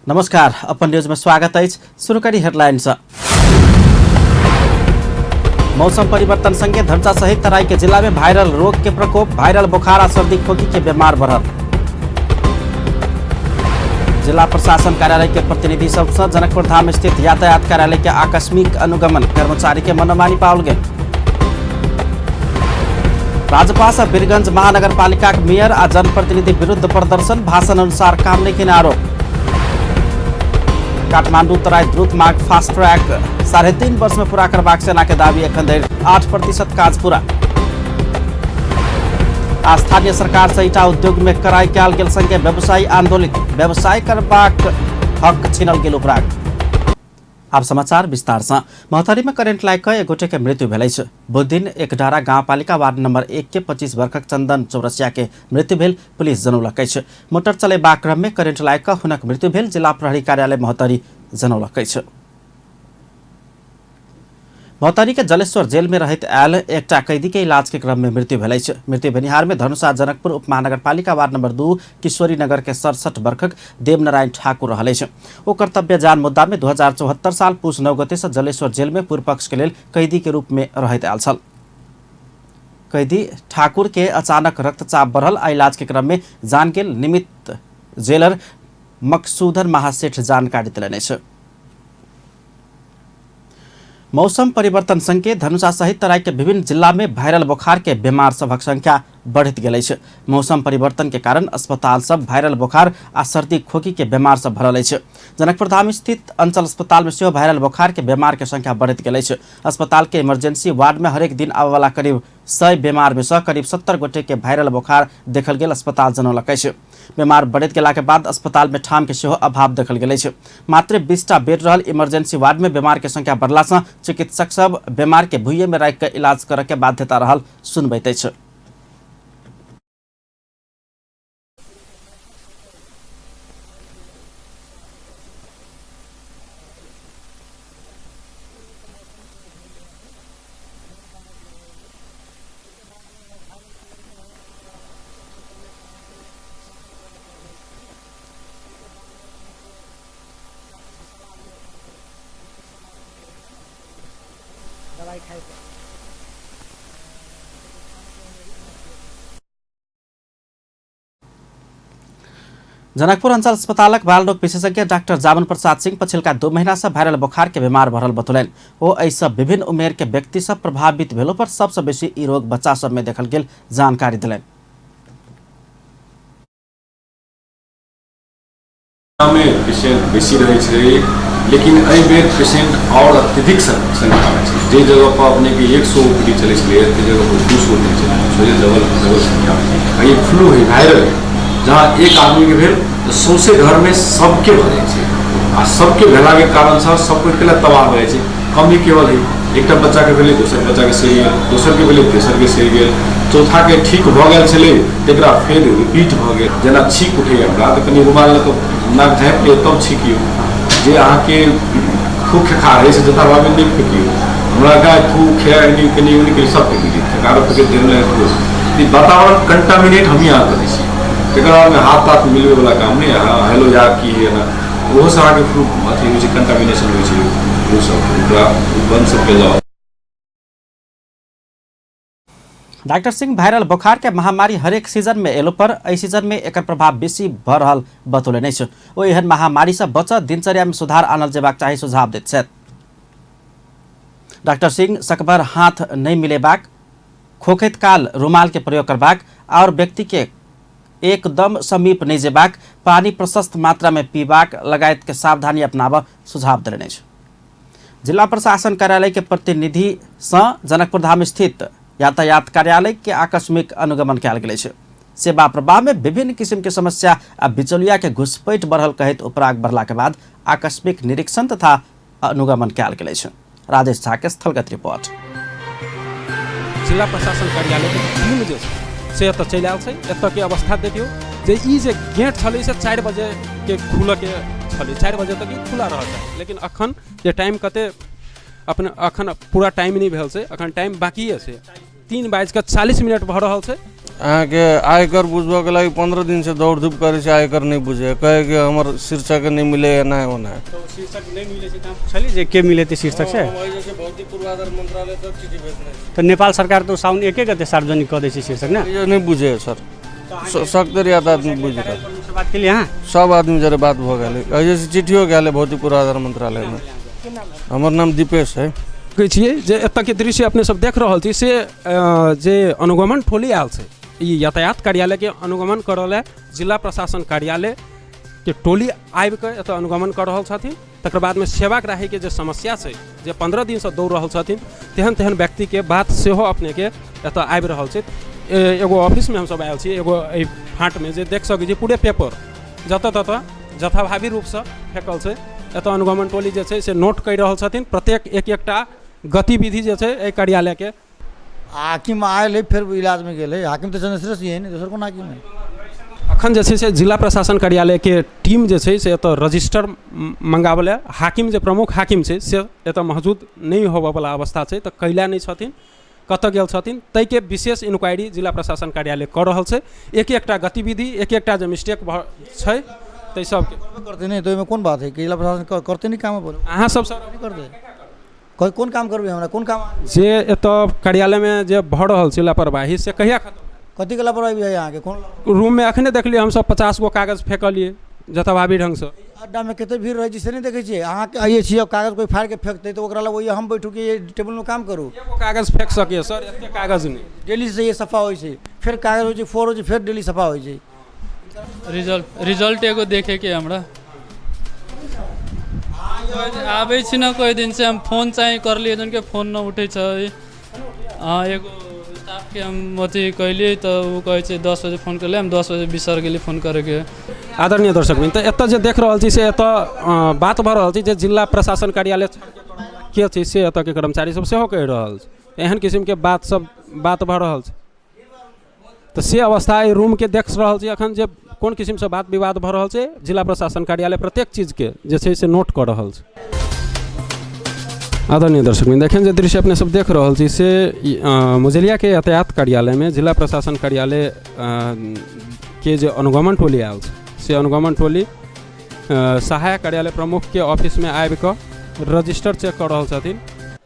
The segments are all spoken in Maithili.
नमस्कार, अपन न्यूज में स्वागत अछि। शुरू करी हेडलाइन से। मौसम परिवर्तन संगे धनुषा सहित तराई के जिला में वायरल रोग के प्रकोप, वायरल बुखार आ सर्दी खोखी के बीमार बढ़ल। जिला प्रशासन कार्यालय के प्रतिनिधि सबसँ जनकपुर धाम स्थित यातायात कार्यालय के आकस्मिक अनुगमन, कर्मचारी के मनोमानी पाओल गेल। राजपा से बीरगंज महानगरपालिका के मेयर आ जनप्रतिनिधि विरुद्ध प्रदर्शन, भाषण अनुसार काम नहीं केने आरोप। काठमांडू तराई द्रुत मार्ग फास्ट ट्रैक 3.5 वर्ष में पूरा करबाक सेना के दावी, एखन धरि 8% काज पूरा। स्थानीय सरकार से ईटा उद्योग में कराई कयल गेल संगे व्यवसायी आंदोलित, व्यवसाय करबाक हक छीनल गेल उपराग। आब समाचार विस्तार से। महोत्तरी में करेंट लागि कऽ एक गोटे के मृत्यु भेल अछि। बुधदिन एकडारा गाउँपालिका वार्ड नंबर 1 के 25 वर्षक चंदन चौरसिया के मृत्यु भेल पुलिस जनौलक अछि। मोटर चलेबाक क्रम में करेंट लागि कऽ हुनक मृत्यु भेल जिला प्रहरी कार्यालय महोत्तरी जनौलक अछि। महोत्तरी के जलेश्वर जेल में रहैत आयल एकटा कैदी के इलाज के क्रम में मृत्यु भेल अछि। मृत्यु भेनिहार में धनुषा जनकपुर उपमहानगरपालिका वार्ड नंबर 2 किशोरी नगर के 67 वर्षक देवनारायण ठाकुर रहल अछि। ओ कर्तव्य जान मुद्दा में 2074 साल पुस 9 गते से जलेश्वर जेल में पूर्व पक्ष के लेल कैदी के रूप में रहैत आयल छल। कैदी ठाकुर के अचानक रक्तचाप बढ़ल आ इलाज के क्रम में जान गेल निमित्त जेलर मकसूदन महासेठ जानकारी देलनि अछि। मौसम परिवर्तन संगे धनुषा सहित तराई के विभिन्न जिला में वायरल बुखार के बीमार सभक संख्या बढ़ित गेल अछि। मौसम परिवर्तन के कारण अस्पताल सब वायरल बुखार आ सर्दी खोखी के बीमार सब भरल अछि। जनकपुर धाम स्थित अंचल अस्पताल में सेहो वायरल बुखार के बीमार के संख्या बढ़ित गेल अछि। अस्पताल के इमरजेंसी वार्ड में हरेक दिन आबय वाला करीब 100 बीमार में से करीब 70 गोटे के वायरल बुखार देखल गेल अस्पताल जनौलक अछि। बीमार बढ़ैत गेला के बाद अस्पताल में ठाम के सेहो अभाव देखल गेल अछि। मात्र 20टा बेड रहल इमरजेंसी वार्ड में बीमार के संख्या बढ़ला से चिकित्सक सब बीमार के भुइये में राखि के इलाज करऽ के बाध्यता रहल सुनबैत अछि। जनकपुर अंचल अस्पतालक बाल रोग विशेषज्ञ डॉक्टर जामन प्रसाद सिंह पछिलका 2 महीना से वायरल बुखार के बीमार भरल बतौलनि। ओ एहिसँ विभिन्न उमेर के व्यक्ति सब प्रभावित भेलो पर सबसँ बेसी ई रोग बच्चा सब में देखल गेल जानकारी देलनि। में पेशेंट बेसी रहै छै, लेकिन एहि बेर पेशेंट और अत्यधिक संख्या में छै। जे जगह पर अपने के 100 ओपीडी चलै छलै, ते जगह पर 200 ओपीडी चलै छै, डबल डबल संख्या में। ये फ्लू है, वायरल है, जहाँ एक आदमी के भेल तो सौंसे घर में सबके भऽ जाइ छै आ सबके भेला के कारण से सब कोई के तबाह भऽ जाइ छै। कमी केवल है, एकटा बच्चा के भेलै दोसर बच्चा के सही गेल, दोसर के भेलै तेसर के सही गेल, चौथा के ठीक भऽ गेल छलै तकरा फेर रिपीट भऽ गेल। जेना छींक उठैए हमरा तऽ कनि रुमाल लऽ कऽ नाक झाँपि लिअ तब छींकियौ। जे अहाँके थूक खेखार है से जथाभावी नहि फेकियौ। हमरा गाय थूक खे एनी कनि ओनी कनि सब फेक दियै, खेखारो फेकैत देर नहि थूक। ई वातावरण कंटामिनेट हमही अहाँ करै छी। तकर बादमे हाथ ताथ मिलबैवला काम नहि, अहाँ हेलो यार की है ना, ओहोसँ अहाँके फ्लू अथी होइ छै, कंटामिनेशन होइ छै। ओ सब ओकरा बंद सबके लऽ डॉक्टर सिंह वायरल बुखार के महामारी हरेक सीजन में एलो पर एहि सीजन में एकर प्रभाव बेसी भऽ रहल बतौलनि अछि। ओ एहन महामारी से बचत दिनचर्या में सुधार आनल जेबाक चाही सुझाव दैत छथि। डॉक्टर सिंह सकभर हाथ नहि मिलेबाक, खोखैत काल रुमाल के प्रयोग करबाक और व्यक्ति के एकदम समीप नहि जेबाक, पानी प्रशस्त मात्रा में पीबाक लगायत के सावधानी अपनाबऽ सुझाव देलनि अछि। जिला प्रशासन कार्यालय के प्रतिनिधि सँ जनकपुर धाम स्थित यातायात कार्यालय के आकस्मिक अनुगमन कयल गेल अछि। सेवा प्रवाह में विभिन्न किसिम के समस्या आ बिचौलिया के घुसपैठ बढ़ल कहैत उपराग बढ़ला के बाद आकस्मिक निरीक्षण तथा अनुगमन कयल गेल अछि। राजेश झा के स्थलगत रिपोर्ट। जिला प्रशासन कार्यालय के टीम जे छै से एतऽ चलि आयल छै। एतऽ के अवस्था देखियौ जे ई जे गेट छलै से 4 बजे के खुलऽ के छलै, 4 बजे तक ई खुला रहल छै, लेकिन अखन जे टाइम कते अपने अखन पूरा टाइम नहि भेल छै, अखन टाइम बाकिए छै, 3:40 भऽ रहल छै। अहाँके आयकर बुझबऽके लागि 15 दिनसँ दौड़ धूप करै छै, आयकर नहि बुझै, कहै कि हमर शीर्षक नहि मिले, एना ओना। तऽ शीर्षक नहि मिलै छै तऽ अहाँ पुछलियै जे के मिलेतै शीर्षक से? भौतिक पूर्वाधार मंत्रालय तक चिट्ठी भेजने छै। तऽ नेपाल सरकार तऽ साउन 1 गते सार्वजनिक कऽ दै छै शीर्षक ने। यो नहि बुझै सर, सक्तरी आदमी बुझि रहल। प्रमुखसँ बात केलियै अहाँ? सब आदमी जरे बात भऽ गेलै, एहिसँ चिट्ठियो गेलै भौतिक पूर्वाधार मंत्रालयमे। हमर नाम दीपेश है। कहै छियै जे एतऽके दृश्य अपने सब देख रहल छी से जे अनुगमन टोली आयल छै ई यातायात कार्यालयके अनुगमन करऽ लए जिला प्रशासन कार्यालयके टोली आबिकऽ एतऽ अनुगमन कऽ रहल छथिन। तकर बादमे सेवाग्राहीके जे समस्या छै जे 15 दिनसँ दौड़ रहल छथिन तेहन तेहन व्यक्तिके बात सेहो अपनेके एतऽ आबि रहल छै। एगो ऑफिसमे हमसब आयल छी, एगो एहि फाँटमे जे देख सकै छी पूरे पेपर जतऽ ततऽ जथाभावी रूपसँ फेकल छै। एतऽ अनुगमन टोली जे छै से नोट करि रहल छथिन प्रत्येक एक एकटा गतिविधि जे छै एहि कार्यालयके। हाकिम आयल है फेर इलाजमे गेल है, हाकिम तऽ चंद्रेश्वर सिंह है ने, दोसर कोन हाकिम है? अखन जे छै से जिला प्रशासन कार्यालयके टीम जे छै से एतऽ रजिस्टर मंगाबऽ लए हाकिम जे प्रमुख हाकिम छै से एतऽ मौजूद नहि होबऽवला अवस्था छै, तऽ कैला नहि छथिन, कतऽ गेल छथिन ताहिके विशेष इंक्वायरी जिला प्रशासन कार्यालय कऽ रहल छै। एक एकटा गतिविधि एक एकटा जे मिस्टेक भऽ छै ताहि सबके करतै नहि तऽ ओहिमे कोन बात है कि जिला प्रशासन करतै नहि काम? अपन अहाँ सब सर करतै कोन काम करबै, हमरा कोन काम जे एतऽ कार्यालयमे जे भऽ रहल छै लापरवाही से कहिया खतम? कथीके लापरवाही है अहाँके? कोन रूममे अखने देखलियै हमसब 50 गो कागज फेकलियै जथाभावी ढङ्गसँ। अड्डामे कते भीड़ रहै छै से नहि देखै छियै अहाँके? आइए छियै, कागज कोइ फाड़िके फेकतै तऽ ओकरा लग ओहि हम बैठू कि टेबुलमे काम करू? एगो कागज फेक सकैए सर, एते कागज नहि। डेली से सफा होइ छै, फेर कागज होइ छै, फोर होइ छै, फेर डेली सफा होइ छै। रिजल्ट एगो देखेके हमरा आबै छी ने, कोइ दिन से हम फोन चाहिँ करलियै जनके फोन न उठै छै। हँ, एगो स्टाफके हम अथी कैलियै तऽ ओ कहै छै 10 बजे फोन करलियै, हम 10 बजे बिसरि गेलियै फोन करैके। आदरणीय दर्शकवृन्द, तऽ एतऽ जे देख रहल छी से एतऽ बात भऽ रहल छै जे जिला प्रशासन कार्यालय के छै से एतऽके कर्मचारी सब सेहो कहि रहल छै, एहन किसिमके बात सब बात भऽ रहल छै। तऽ से अवस्था एहि रूमके देख रहल छी अखन जे कोन किसिमसँ बात विवाद भऽ रहल छै। जिला प्रशासन कार्यालय प्रत्येक चीजके जे छै से नोट कऽ रहल छै। आदरणीय दर्शकवृन्द, एखन जे दृश्य अपने सब देख रहल छी से मुजलियाके यातायात कार्यालयमे जिला प्रशासन कार्यालय के जे अनुगमन टोली आयल छै से अनुगमन टोली सहायक कार्यालय प्रमुखके ऑफिसमे आबिकऽ रजिस्टर चेक कऽ रहल छथिन,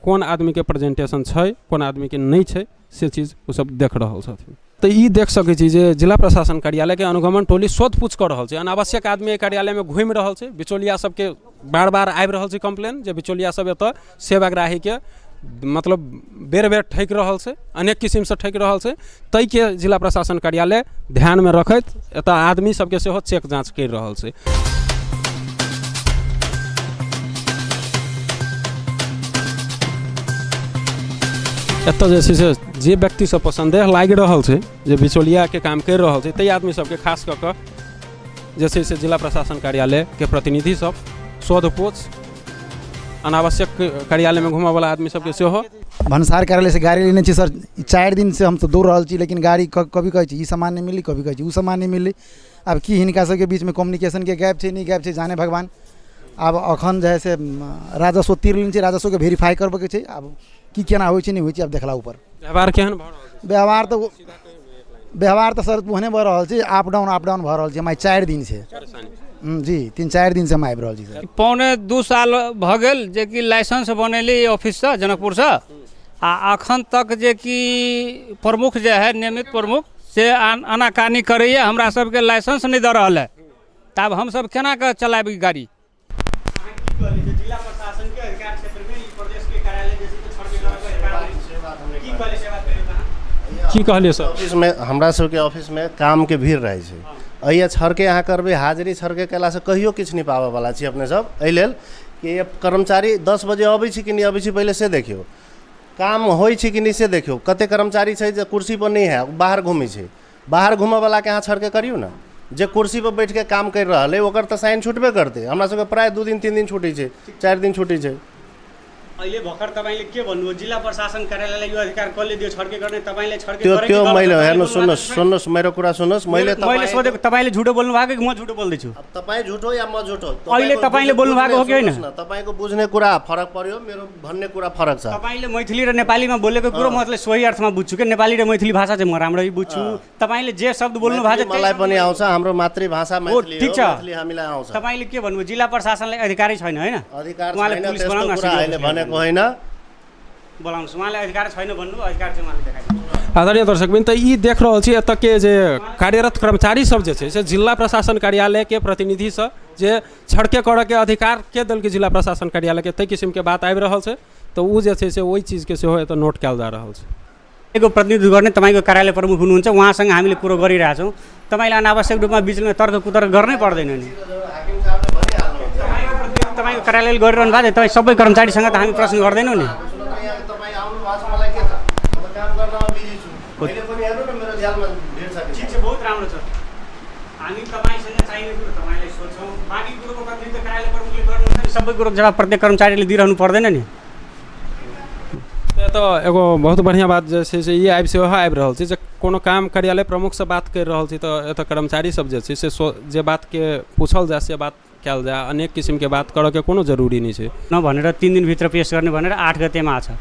कोन आदमीके प्रेजेंटेशन छै कोन आदमीके नहि छै से चीज ओसब देख रहल छथिन। तऽ ई देख सकै छी जे जिला प्रशासन कार्यालयके अनुगमन टोली शोधपूछ कऽ रहल छै। अनावश्यक आदमी एहि कार्यालयमे घुमि रहल छै, बिचौलिया सबके बार बार आबि रहल छै कम्प्लेन जे बिचौलिया सब एतऽ सेवाग्राहीके मतलब बेर बेर ठकि रहल छै, अनेक किसिमसँ ठकि रहल छै। ताहिके जिला प्रशासन कार्यालय ध्यानमे रखैत एतऽ आदमी सबके सेहो चेक जाँच करि रहल छै। एतऽ जे छै से जे व्यक्ति सब पर संदेह लागि रहल छै जे बिचौलियाके काम करि रहल छै ताहि आदमी सबके खास कऽ कऽ जे छै से जिला प्रशासन कार्यालयके प्रतिनिधि सब शोधपूछ अनावश्यक कार्यालयमे घूमऽवला आदमी सबके सेहो। भन्सार कार्यालय से गाड़ी लेने छी सर, 4 दिन से हम तऽ दौड़ रहल छी, लेकिन गाड़ी कभी कहै छै ई सामान नहि मिली, कभी कहै छै ओ सामान नहि मिली। आब की हिनका सबके बीचमे कम्युनिकेशनके गैप छै नहि गैप छै जाने भगवान। आब अखन जे है से राजस्व तीर लेने छै, राजस्वके वेरीफाई करबऽके छै, आब की केना होइ छै नहि होइ छै आब देखला ऊपर। व्यवहार केहन भऽ रहल छै? व्यवहार तऽ सर ओहने भऽ रहल छै, अप डाउन भऽ रहल छै। हम आइ 4 दिन से जी 3-4 दिन से हम आबि रहल छी सर। 1.75 साल भऽ गेल जेकि लाइसेंस बनेली ऑफिससँ जनकपुरसँ, आ अखन तक जे कि प्रमुख जे है नियमित प्रमुख से आनाकानी करैए, हमरा सबके लाइसेंस नहि दऽ रहल है। तऽ आब हमसब केना कऽ चलाबी गाड़ी? जिला प्रशासन के अधिकार क्षेत्र में ई प्रदेश के कार्यालय जे छै से की कहलियै सर? ऑफिसमे हमरा सबके ऑफिसमे कामके भीड़ रहै छै, एहि छड़के अहाँ करबै हाजिरी छड़के कयलासँ कहियो किछु नहि पाबऽवला छी अपने सब। एहि लेल कि कर्मचारी 10 बजे अबै छै कि नहि अबै छै पहिले से देखियौ, काम होइ छै कि नहि से देखियौ। कते कर्मचारी छै जे कुर्सीपर नहि है, बाहर घुमै छै, बाहर घूमऽवलाके अहाँ छड़के करियौ ने। जे कुर्सीपर बैठके काम करि रहल है ओकर तऽ साइन छुटबे करतै। हमरा सबके प्राय 2 दिन 3 दिन छुटै छै, 4 दिन छुटै छै। अहिले भर्खर तपाईँले के भन्नुभयो, जिल्ला प्रशासन कार्यालयलाई यो अधिकार कसले दियो छड्के गर्ने? तपाईँले छड्के त्यो गरे कि त्यो गलत? मैले तपाईँले हेर्नु, बोल्नु सुन्नुहोस् भएको सुन्नुहोस्, मेरो कुरा सुन्नुहोस्। मैले छैन। मैले सोधेको तपाईँले झुटो बोल्नु भएको कि म झुटो बोल्दैछु? तपाईँ झुटो या म झुटो? अहिले तपाईँले बोल्नु भएको हो कि होइन? सुन्नुहोस् न, तपाईँको बुझ्ने कुरा फरक पर्यो, मेरो भन्ने कुरा फरक छ। तपाईँले मैथिली र नेपालीमा बोलेको कुरो म सोही अर्थमा बुझ्छु कि नेपाली र मैथिली भाषा चाहिँ म राम्ररी बुझ्छु। तपाईँले जे शब्द बोल्नु भएको छ मलाई पनि आउँछ, हाम्रो मातृभाषा मैथिली ठिक हो, छ। मैथिली हामीलाई आउँछ। तपाईँले के भन्नुभयो, जिल्ला प्रशासनलाई अधिकारै छैन होइन? अधिकार उहाँले छैन, पुलिस त्यस्तो बोलाउनु, कुरा अहिले भनेको होइन। बोलाउनुहोस्, उहाँलाई अधिकार छैन भन्नुभयो, अधिकार चाहिँ उहाँले देखाइदिनु। आदरणीय दर्शकबिन, तऽ ई देख रहल छी एतऽ के जे कार्यरत कर्मचारी सब जे छै से जिला प्रशासन कार्यालय के प्रतिनिधि सब जे छड़के करऽ के अधिकार के देलकै जिला प्रशासन कार्यालय के, ताहि किसिम के बात आबि रहल छै। तऽ ओ जे छै से ओहि चीज के सेहो एतऽ नोट कयल जा रहल छै। एगो प्रतिनिधित्व गर्ने तपाईँको कार्यालय प्रमुख हुनुहुन्छ, उहाँसँग हामीले कुरो गरिरहेछौँ। तपाईँले अनावश्यक रूपमा बिचमा तर्क कुतर्क गर्नै पर्दैन नि। तपाईँको कार्यालयले गरिरहनु भएको छ, तपाईँ सबै कर्मचारीसँग त हामी प्रश्न गर्दैनौँ नि। तपाईँ आउनु भएको छ, मलाई के थाहा, म त काम गर्नमा बिजी छु। मैले पनि हेर्नु न, मेरो झ्यालमा भिड छ। ठिक छ, बहुत राम्रो छ। हामी तपाईँसँग चाहिने कुरो तपाईँलाई सोध्छौँ, बाँकी कुरोको प्रतिनिधित्व कार्यालय प्रमुखले गर्नुहुन्छ नि। सबै कुरोको जवाब प्रत्येक कर्मचारीले दिइरहनु पर्दैन नि। तऽ एगो बहुत बढ़िआँ बात जे छै से ई आबि सेहो आबि रहल छै जे कोनो काम कार्यालय प्रमुखसँ बात करि रहल छी तऽ एतऽ कर्मचारी सब जे छै से जे बातके पूछल जाय से बात कयल जाय, अनेक किसिमके बात करऽके कोनो जरूरी नहि छै। न भनेर 3 दिनभित्र पेस गर्ने भनेर 8 गतेमा छ,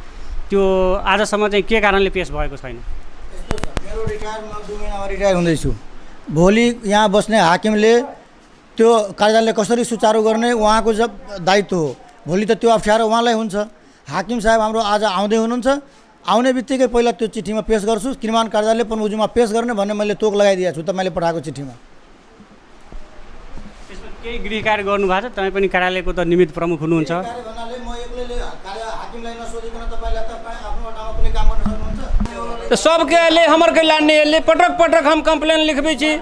त्यो आजसम्म चाहिँ के कारणले पेस भएको छैन? मेरो रिटायर, म 2 महिनामा रिटायर हुँदैछु। भोलि यहाँ बस्ने हाकिमले त्यो कार्यालय कसरी सुचारू गर्ने उहाँको जब दायित्व हो। भोलि त त्यो अप्ठ्यारो उहाँलाई हुन्छ। हाकिम साहेब हाम्रो आज आउँदै हुनुहुन्छ, आउने बित्तिकै पहिला त्यो चिठीमा पेस गर्छु, किनमान कार्यालय प्रमुखज्यूमा पेस गर्ने भन्ने मैले तोक लगाइदिएको छु तपाईँले पठाएको चिठीमा। त्यसमा केही गृह कार्य गर्नुभएको छ? तपाईँ पनि कार्यालयको त निमित्त प्रमुख हुनुहुन्छ। भन्नाले म एक्लैले कार्य हाकिमलाई नसोधिकन तपाईँलाई तपाईँ आफ्नो ठाउँमा कुनै काम गर्न सक्नुहुन्छ? तऽ सबके एलै, हमर कैला नहि एलै, पटक पटक हम कम्प्लेन लिखबै छी।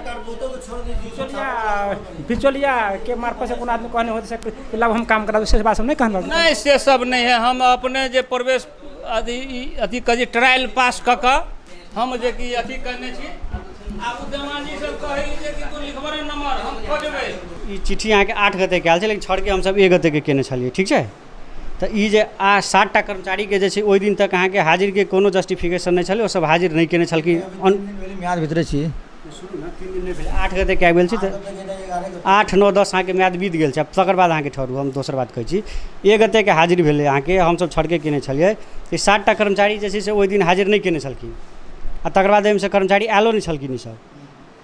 बिचौलिया के मार्फत से कोनो आदमी कहने होते से लाभ हम काम करा, से बात हम नहीं कहना। नहि, से सब नहि है। हम अपने जे प्रवेश अथी अथी कऽ जे ट्रायल पास कऽ कऽ हम जे कि अथी करने छी। आब देवानजी सब कहै जे कि तू लिखबऽ ने नंबर, हम खोजबै। ई चिट्ठी अहाँके 8 गतेके आयल छै, लेकिन छड़के हमसब 1 गतेके केने छलियै, ठीक छै? तऽ ई जे 7टा कर्मचारीके जे छै ओहि दिन तक अहाँके हाजिरके कोनो जस्टिफिकेशन नहि छलै, ओ सब हाजिर नहि केने छलखिन। म्यादभित्रै छी। सुनू न, 3 दिन नहि भेलै, 8 गतेके आबि गेल छी तऽ 8, 9, 10 अहाँके म्याद बीत गेल छै। आब तकर बाद अहाँके ठहरू, हम दोसर बात कहै छी, 1 गतेके हाजिर भेलै अहाँके, हमसब छड़के केने छलियै। ई 7टा कर्मचारी जे छै से ओहि दिन हाजिर नहि केने छलखिन, आ तकर बाद एहिमे से कर्मचारी आयलो नहि छलखिन ईसब।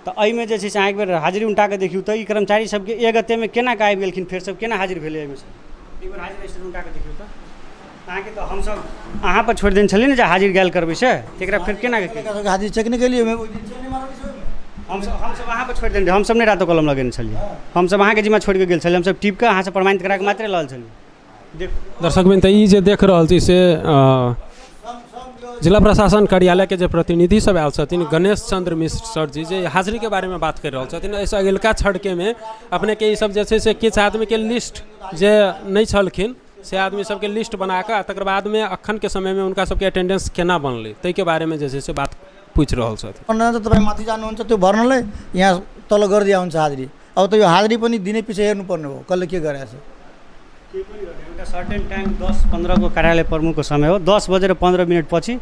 तऽ एहिमे जे छै से अहाँ एक बेर हाजिरी उनटा कऽ देखियौ तऽ ई कर्मचारी सबके 1 गतेमे केना कऽ आबि गेलखिन, फेर सब केना हाजिर भेलै एहिमे से? एक बेर हाजिर रजिस्टर उनटा कऽ देखियौ तऽ। अहाँके तऽ हमसब अहाँ पर छोड़ि देने छलियै ने जे हाजिर गेल करबै से, तकरा फेर केना कऽ हाजिर चेक नहि केलियै? हमसब अहाँ पर छोड़ि देने, हमसब नहि रातो कलम लगेने छलियै, हमसब अहाँके जिम्मा छोड़ि कऽ गेल छलियै, हमसब टिप कऽ अहाँसँ प्रमाणित करा कऽ मात्रे लऽ छलियै। देखू दर्शकबिन, तऽ ई जे देख रहल छी से जिला प्रशासन कार्यालय के जे प्रतिनिधि सब आयल छथिन गणेश चंद्र मिश्र सर जी जे हाजिरी के बारे में बात कर रहल छथिन। एहिसँ अगिलका छड़के में अपने के ई सब जे छै से किछु आदमी के लिस्ट जे नहि छलखिन से आदमी सबके लिस्ट बना कऽ तकर बाद में अखन के समय में हुनका सबके अटेंडेंस केना बनलै ताहिके बारे में जे छै से बात पूछि रहल छथिन। भर्न त तपाईँ माथि जानुहुन्छ, त्यो भर्नलाई यहाँ तल गरिदिया हुन्छ हाजिरी। अब त यो हाजिरी पनि दिनै पछि हेर्नुपर्ने हो कसले के गरेको छ। एउटा सर्टेन टाइम 10:15 को कार्यालय प्रमुखको समय हो, 10:15 पछि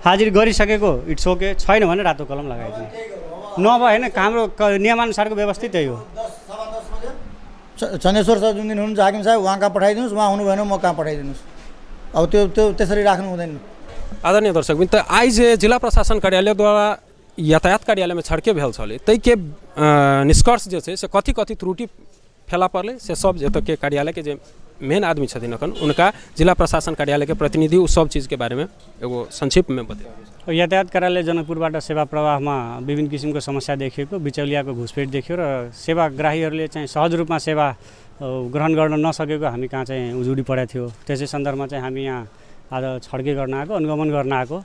हाजिर गरिसकेको it's okay, छैन भने रातो कलम लगाइदिनु, नभए होइन हाम्रो नियमानुसारको व्यवस्थित त्यही हो। चनेश्वर सर जुन दिन हुनुहुन्छ हाकिम साहेब उहाँ कहाँ पठाइदिनुहोस्, उहाँ हुनु भएन म कहाँ पठाइदिनुहोस्। अब त्यो त्यो त्यसरी राख्नु हुँदैन। आदरणीय दर्शकबिन, तऽ आइ जे जिला प्रशासन कार्यालय द्वारा यातायात कार्यालयमे छड़के भेल छलै ताहिके निष्कर्ष जे छै से कथी कथी त्रुटि फैला पड़लै से सब एतऽके कार्यालयके जे मेन आदमी छथिन अखन उनका जिला प्रशासन कार्यालयके प्रतिनिधि ओ सब चीजके बारेमे एगो संक्षिप्तमे बतेलक। यातायात कार्यालय जनकपुरबाट सेवा प्रवाहमा विभिन्न किसिमको समस्या देखिएको, बिचौलियाको घुसपेट देखियो र सेवाग्राहीहरूले चाहिँ सहज रूपमा सेवा ग्रहण गर्न नसकेको हामी कहाँ चाहिँ उजुरी परेको थियो। त्यसै सन्दर्भमा चाहिँ हामी यहाँ आज छड्के गर्न आएको, अनुगमन गर्न आएको।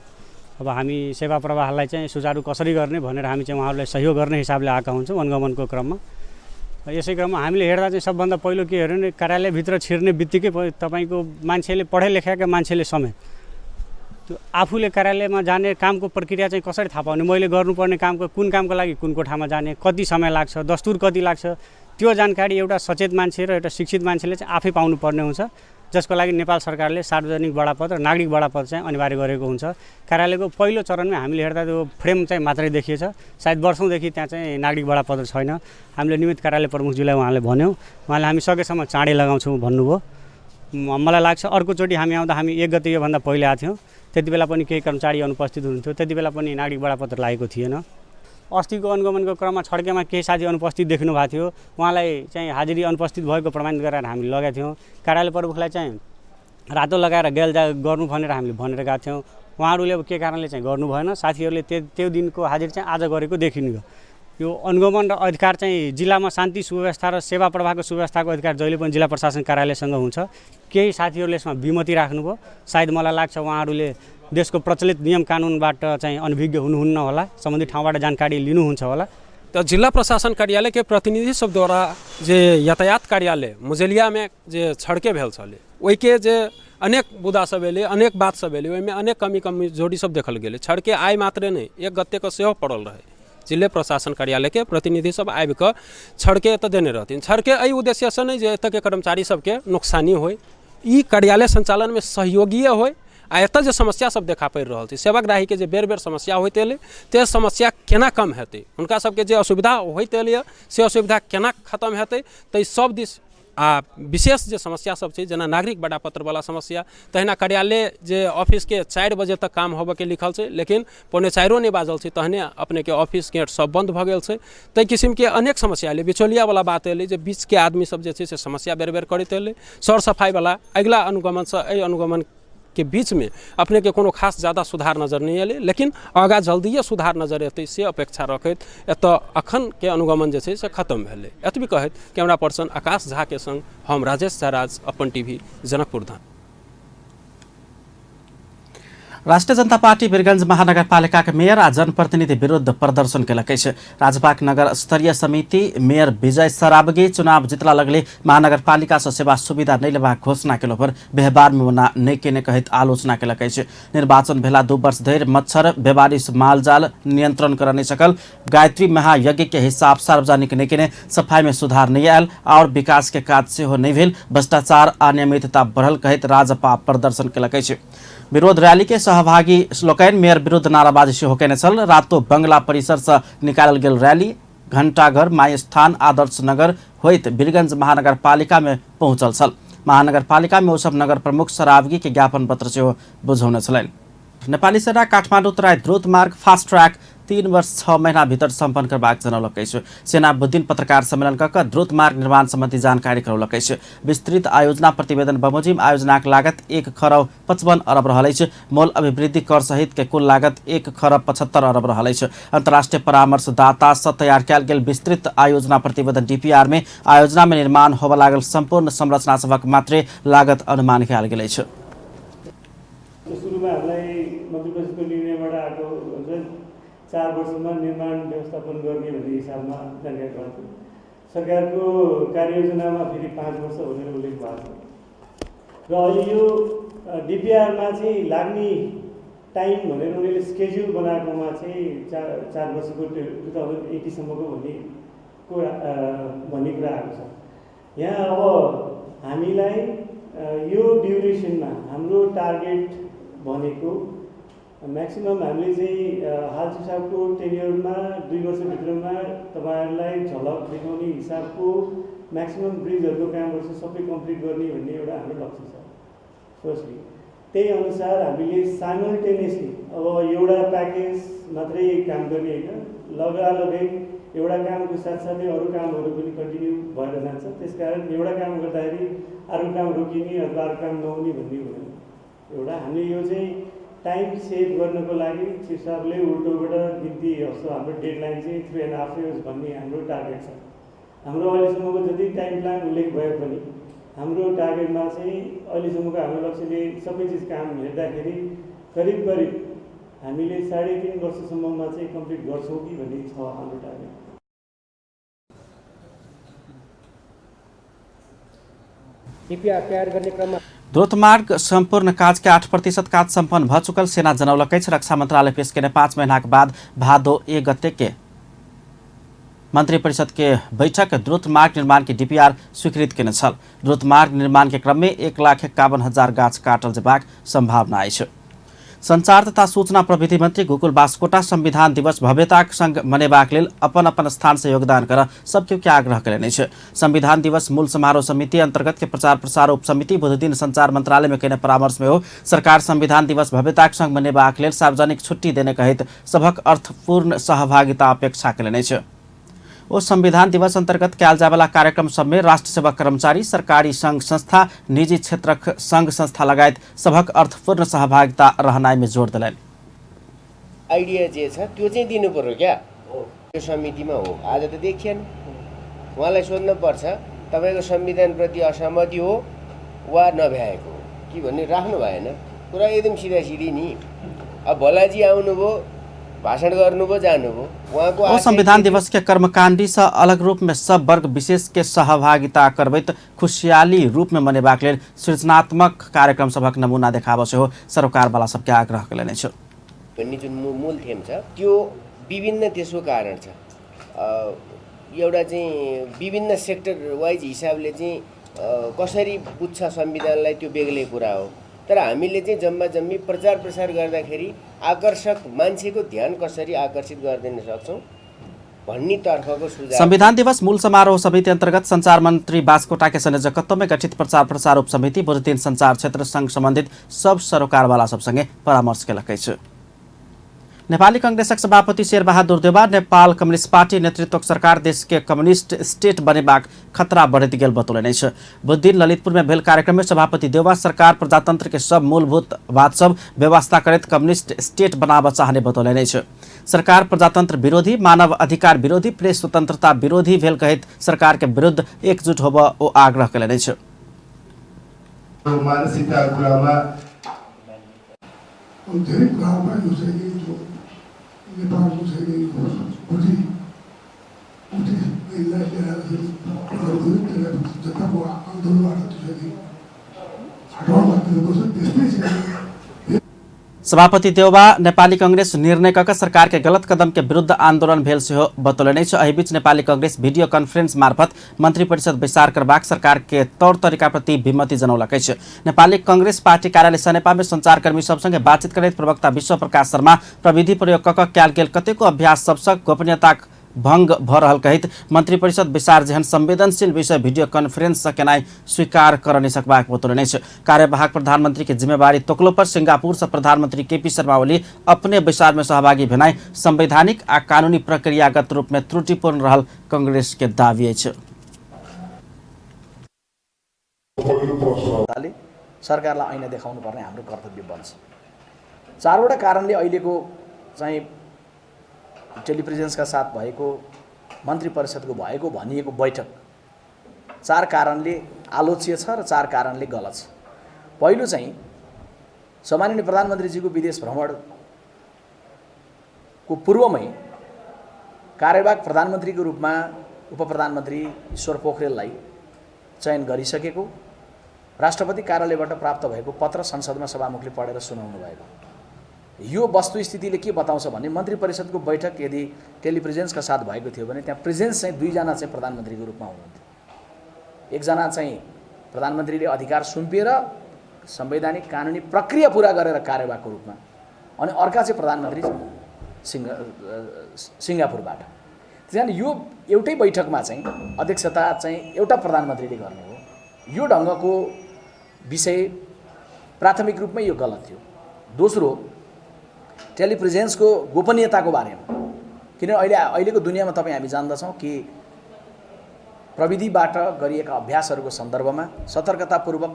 अब हामी सेवा प्रवाहलाई चाहिँ सुचारू कसरी गर्ने भनेर हामी चाहिँ उहाँहरूलाई सहयोग गर्ने हिसाबले आएका हुन्छौँ अनुगमनको क्रममा। यसै क्रममा हामीले हेर्दा चाहिँ सबभन्दा पहिलो के हेऱ्यो भने कार्यालयभित्र छिर्ने बित्तिकै तपाईँको मान्छेले पढे लेखेका मान्छेले समेत त्यो आफूले कार्यालयमा जाने कामको प्रक्रिया चाहिँ कसरी थाहा पाउने, मैले गर्नुपर्ने कामको कुन कामको लागि कुन कोठामा जाने, कति समय लाग्छ, दस्तुर कति लाग्छ, त्यो जानकारी एउटा सचेत मान्छे र एउटा शिक्षित मान्छेले चाहिँ आफै पाउनुपर्ने हुन्छ। जसको लागि नेपाल सरकारले सार्वजनिक बडापत्र र नागरिक बडापत्र चाहिँ अनिवार्य गरेको हुन्छ। कार्यालयको पहिलो चरणमा हामीले हेर्दा त्यो फ्रेम चाहिँ मात्रै देखिएछ, सायद वर्षौँदेखि त्यहाँ चाहिँ नागरिक बडापत्र छैन। हामीले नियमित कार्यालय प्रमुखज्यूलाई उहाँले भन्यौँ, उहाँले हामी सकेसम्म चाँडै लगाउँछौँ भन्नुभयो। मलाई लाग्छ अर्कोचोटि हामी आउँदा, हामी 1 गते योभन्दा पहिले आएको थियौँ, त्यति बेला पनि केही कर्मचारी अनुपस्थित हुनुहुन्थ्यो, त्यति बेला पनि नागरिक बडापत्र लागेको थिएन। अस्तिको अनुगमनको क्रममा छड्केमा केही साथी अनुपस्थित देख्नु भएको थियो, उहाँलाई चाहिँ हाजिरी अनुपस्थित भएको प्रमाणित गराएर हामीले लगाएको थियौँ। कार्यालय प्रमुखलाई चाहिँ रातो लगाएर गेलजा गर्नु भनेर हामीले भनेर गएको थियौँ, उहाँहरूले अब के कारणले चाहिँ गर्नु भएन। साथीहरूले त्यो दिनको हाजिरी चाहिँ आज गरेको देखिनु। यो अनुगमन र अधिकार चाहिँ जिल्लामा शान्ति सुव्यवस्था र सेवा प्रवाहको सुव्यवस्थाको अधिकार जहिले पनि जिल्ला प्रशासन कार्यालयसँग हुन्छ। केही साथीहरूले यसमा विमति राख्नुभयो, सायद मलाई लाग्छ उहाँहरूले देशको प्रचलित नियम कानुनबाट चाहिँ अनभिज्ञ हुनुहुन्न होला, सम्बन्धित ठाउँबाट जानकारी लिनुहुन्छ होला। त जिल्ला प्रशासन कार्यालयके प्रतिनिधि सब द्वारा जे यातायात कार्यालय मुजेलियामे जे छड़के भेल छलै ओहिके जे अनेक मुद्दा सब एलै, अनेक बात सब एलै, ओहिमे अनेक कमी कमजोरी सब देखल गेलै। छड़के आइ मात्रे नहि, 1 गतेके सेहो पड़ल रहै। जिल्ला प्रशासन कार्यालयके प्रतिनिधि सब आबि कऽ छड़के एतऽ देने रहथिन। छड़के एहि उद्देश्यसँ नहि जे एतऽके कर्मचारी सबके नुकसानी होइ, ई कार्यालय संचालनमे सहयोगीय होइ। आ एतऽ जे समस्या सब देखा पड़ि रहल छै, सेवाग्राहीके जे बेर बेर समस्या होइत एलै, ते समस्या केना कम हेतै, हुनका सबके जे असुविधा होइत एलैए से असुविधा केना खतम हेतै, ताहि सब दिस आ विशेष जे समस्या सब छै, जेना नागरिक बडापत्रवला समस्या, तहिना कार्यालय जे ऑफिसके 4 बजे तक काम होबऽके लिखल छै, लेकिन 3:45 नहि बाजल छै तहने अपनेके ऑफिस गेट सब बन्द भऽ गेल छै। ताहि किसिमके अनेक समस्या एलै। बिचौलियावला बात एलै जे बीचके आदमी सब जे छै से समस्या बेर बेर करैत एलै। सर सफाइवला अगिला अनुगमनसँ एहि अनुगमन के बीचमे अपनेके कोनो खास ज़्यादा सुधार नजर नहि एलै, लेकिन आगाँ जल्दिए सुधार नजर एतै से अपेक्षा रखैत एतऽ अखनके अनुगमन जे छै से खत्म भेलै। एतबी कहैत कैमरा पर्सन आकाश झा के संग हम राजेश झा राज, अपन टीवी, जनकपुर धाम। राष्ट्रिय जनता पार्टी वीरगंज महानगरपालिका के मेयर आ जनप्रतिनिधि विरुद्ध प्रदर्शन केलक अछि। राजपाक नगर स्तरीय समिति मेयर विजय सरावगी चुनाव जितला लगले महानगरपालिका से सेवा सुविधा नहि लेबाक घोषणा केलो पर व्यवहार में ओना नहि केने कहैत आलोचना केलक अछि। निर्वाचन भेला 2 वर्ष धरि मच्छर बेबारिश मालजाल नियंत्रण कर नहि सकल, गायत्री महायज्ञ के हिसाब सार्वजनिक नहि केने, सफाई में सुधार नहि आयल और विकास के काज सेहो नहि भेल, भ्रष्टाचार अनियमितता बढ़ल कहैत राजपा प्रदर्शन केलक अछि। विरोध रैली के सहभागी लोकनि मेयर विरुद्ध नाराबाजी सेहो केने छल। रातो बंगला परिसर से निकालल गेल रैली घंटाघर, माई स्थान, आदर्श नगर होइत वीरगंज महानगरपालिका में पहुंचल छल। महानगरपालिका में ओ सब नगर प्रमुख सरावगी के ज्ञापन पत्र सेहो बुझौने छलनि। नेपाली सेना काठमाडौँ तराई द्रुत मार्ग फास्ट ट्रैक 3 वर्ष 6 महीना भीतर सम्पन्न करबाक जनौलक अछि। सेना बुधदिन पत्रकार सम्मेलन कऽ कऽ द्रुत मार्ग निर्माण सम्बन्धी जानकारी करौलक अछि। विस्तृत आयोजना प्रतिवेदन बमोजिम आयोजनाक लागत 1 खरब 55 अरब रहल अछि। मोल अभिवृद्धि कर सहित के कुल लागत 1 खरब 75 अरब रहल अछि। अन्तर्राष्ट्रिय परामर्शदाता सँ तैयार कयल गेल विस्तृत आयोजना प्रतिवेदन डीपीआर में आयोजना में निर्माण होबय लागल सम्पूर्ण संरचना सभक मात्रै लागत अनुमान कयल गेल अछि। सुरुमा हामीलाई मन्त्रीपरिषदको निर्णयबाट आएको 4 वर्षमा निर्माण व्यवस्थापन गर्ने भन्ने हिसाबमा जानकारी गराएको थियो। सरकारको कार्ययोजनामा फेरि 5 वर्ष भनेर उल्लेख भएको छ र अहिले यो डिपिआरमा चाहिँ लाग्ने टाइम भनेर उनीहरूले स्केड्युल बनाएकोमा चाहिँ 4 वर्षको 2080 सम्मको भन्ने कुरा आएको छ। यहाँ अब हामीलाई यो ड्युरेसनमा हाम्रो टार्गेट भनेको म्याक्सिमम् हामीले चाहिँ हालचिफ साहबको टेन्योरमा 2 वर्षभित्रमा तपाईँहरूलाई झलक देखाउने हिसाबको म्याक्सिमम् ब्रिजहरूको कामहरू चाहिँ सबै कम्प्लिट गर्ने भन्ने एउटा हाम्रो लक्ष्य छ। फर्स्टली त्यही अनुसार हामीले साइमल्टेनियसली अब एउटा प्याकेज मात्रै काम गर्ने होइन, लगालगै एउटा कामको साथसाथै अरू कामहरू पनि कन्टिन्यू भएर जान्छ। त्यसकारण एउटा काम गर्दाखेरि अर्को काम रोकिने अथवा अर्को काम नहुने भन्ने हुँदैन। एउटा हामीले यो चाहिँ टाइम सेभ गर्नको लागि चिफ साहबले उल्टोबाट गिन्ती हस् हाम्रो डेडलाइन चाहिँ 3.5 इयर्स भन्ने हाम्रो टार्गेट छ। हाम्रो अहिलेसम्मको जति टाइम प्लान उल्लेख भए पनि हाम्रो टार्गेटमा चाहिँ अहिलेसम्मको हाम्रो लक्ष्यले सबै चिज काम हेर्दाखेरि करिब करिब हामीले 3.5 वर्षसम्ममा चाहिँ कम्प्लिट गर्छौँ कि भन्ने छ हाम्रो टार्गेट। डिपिआर तयार गर्ने क्रममा द्रुत मार्ग सम्पूर्ण काज के 8% काज सम्पन्न भ चुकल सेना जनौलक अछि। रक्षा मंत्रालय पेश केने 5 महीनाक बाद भादो 1 गते के मंत्री परिषद के बैठक द्रुत मार्ग निर्माण के डीपीआर स्वीकृत केने छल। द्रुत मार्ग निर्माण के क्रम में 1,51,000 गाछ काटल जेबाक संभावना अछि। संचार तथा सूचना प्रविधि मंत्री गोकुल बास्कोटा संविधान दिवस भव्यताक संग मनेबाक लेल अपन अपन स्थान से योगदान कर सबके के आग्रह कयलनि अछि। संविधान दिवस मूल समारोह समिति अंतर्गत के प्रचार प्रसार उपसमिति बुधदिन संचार मंत्रालय में कयने परामर्श में हो सरकार संविधान दिवस भव्यताक संग मनेबाक लेल सार्वजनिक छुट्टी देने कहैत सभक अर्थपूर्ण सहभागिता अपेक्षा कयलनि अछि। ओ संविधान दिवस अंतर्गत कयल जायवला कार्यक्रम सबमे राष्ट्र सेवक कर्मचारी, सरकारी संघ संस्था, निजी क्षेत्रक संघ संस्था लगायत सभक अर्थपूर्ण सहभागिता रहनाइ में जोर देलनि। आइडिया जे छ त्यो चाहिँ दिनु पर्यो क्या त्यो समितिमा हो, आज त देखिएन। उहाँलाई सोध्न पर्छ तपाईको संविधानप्रति असहमति हो वा नभ्याएको हो कि भन्ने राख्नु भएन। कुरा एकदम सिधासिधी नि। अब भोलाजी आउनुभयो, भाषण गर्नुभयो, जानुभयो। उहाँको ओ संविधान दिवस के कर्मकांडी से अलग रूप में सब वर्ग विशेष के सहभागिता करबैत खुशहाली रूप में मनेबाक लेल सृजनात्मक कार्यक्रम सभक नमूना देखाबऽ सेहो सरकारवाला सबके आग्रह कयलनि अछि। भन्ने जुन मूल थेम छ त्यो विभिन्न त्यसको कारण छ। एउटा चाहिँ विभिन्न सेक्टर वाइज हिसाबले चाहिँ कसरी बुझ्छ संविधानलाई त्यो बेग्लै कुरा हो। तर हामीले चाहिँ जम्मा जम्मी प्रचार प्रसार गर्दाखेरि आकर्षक मान्छेको ध्यान कसरी आकर्षित गरिदिन सक्छौँ भन्ने तर्फको सुझाव। संविधान दिवस मूल समारोह समिति अंतर्गत संचार मंत्री बास्कोटा के संयोजकत्व में गठित प्रचार प्रसार उपसमिति बुधदिन संचार क्षेत्र संघ संबंधित सब सरोकारवाला सबसँगे परामर्श केलक अछि। नेपाली कांग्रेसक सभापति शेरबहादुर देउवा नेपाल कम्युनिस्ट पार्टी नेतृत्वक सरकार देश के कम्युनिस्ट स्टेट बनेबाक खतरा बढ़ैत गेल बतौलनि अछि। बुधदिन ललितपुर में भेल कार्यक्रम में सभापति देउवा सरकार प्रजातंत्र के सब मूलभूत बात सब व्यवस्था करैत कम्युनिस्ट स्टेट बनाबऽ चाहने बतौलनि अछि। सरकार प्रजातंत्र विरोधी, मानव अधिकार विरोधी, प्रेस स्वतंत्रता विरोधी भेल कहैत सरकार के विरुद्ध एकजुट होबऽ ओ आग्रह कयलनि अछि। नेपालको चाहिँ गुठी गुठी ल्याएर त्यसलाई जनताको आन्दोलनबाट त्यो चाहिँ हटाउन बाध्य त्यस्तै चाहिँ। सभापति देउवा नेपाली कांग्रेस निर्णय कऽ सरकार के गलत कदम के विरुद्ध आंदोलन भेल सेहो बतौलनि अछि। एहि बीच नेपाली कांग्रेस वीडियो कॉन्फ्रेंस मार्फत मंत्री परिषद बैसार करबाक सरकार के तौर तरीका प्रति विमति जनौलक अछि। नेपाली कांग्रेस पार्टी कार्यालय सनेपा में संचारकर्मी सबसँगे बातचीत करैत प्रवक्ता विश्व प्रकाश शर्मा प्रविधि प्रयोग कऽ कयल गेल कतेको अभ्यास सबसँ गोपनीयताक भंग भऽ रहल कहैत मंत्री परिषद बैसार जेहन संवेदनशील विषय वीडियो कॉन्फ्रेंस से केनाइ स्वीकार कर नहि सकबाक बतौलनि अछि। कार्यवाहक प्रधानमंत्री के जिम्मेवारी तोकलो पर सिंगापुर से प्रधानमंत्री केपी शर्मा ओली अपने बैसार में सहभागी भेनाइ संवैधानिक आ कानूनी प्रक्रियागत रूप में त्रुटिपूर्ण रहल कांग्रेस के दावी अछि। सरकारलाई ऐना देखाउनु पर्ने हाम्रो कर्तव्य बन्छ। चारवटा कारणले अहिलेको चाहिँ टेलिप्रेजेन्सका साथ भएको मन्त्री परिषदको भएको भनिएको बैठक चार कारणले आलोच्य छ र चार कारणले गलत छ। पहिलो चाहिँ सम्माननीय प्रधानमन्त्रीजीको विदेश भ्रमणको पूर्वमै कार्यवाहक प्रधानमन्त्रीको रूपमा उपप्रधानमन्त्री ईश्वर पोखरेललाई चयन गरिसकेको राष्ट्रपति कार्यालयबाट प्राप्त भएको पत्र संसदमा सभामुखले पढेर सुनाउनु भएको यो वस्तुस्थितिले के बताउँछ भने मन्त्री परिषदको बैठक यदि टेलिप्रेजेन्सका साथ भएको थियो भने त्यहाँ प्रेजेन्स चाहिँ दुईजना चाहिँ प्रधानमन्त्रीको रूपमा हुनुहुन्थ्यो। एकजना चाहिँ प्रधानमन्त्रीले अधिकार सुम्पिएर संवैधानिक कानुनी प्रक्रिया पुरा गरेर कार्यवाहकको रूपमा, अनि अर्का चाहिँ प्रधानमन्त्री सिङ्गापुरबाट। त्यस कारण यो एउटै बैठकमा चाहिँ अध्यक्षता चाहिँ एउटा प्रधानमन्त्रीले गर्ने हो। यो ढङ्गको विषय प्राथमिक रूपमै यो गलत थियो। दोस्रो, टेलिप्रेजेन्सको गोपनीयताको बारेमा, किनभने अहिलेको दुनियाँमा तपाईँ हामी जान्दछौँ कि प्रविधिबाट गरिएका अभ्यासहरूको सन्दर्भमा सतर्कतापूर्वक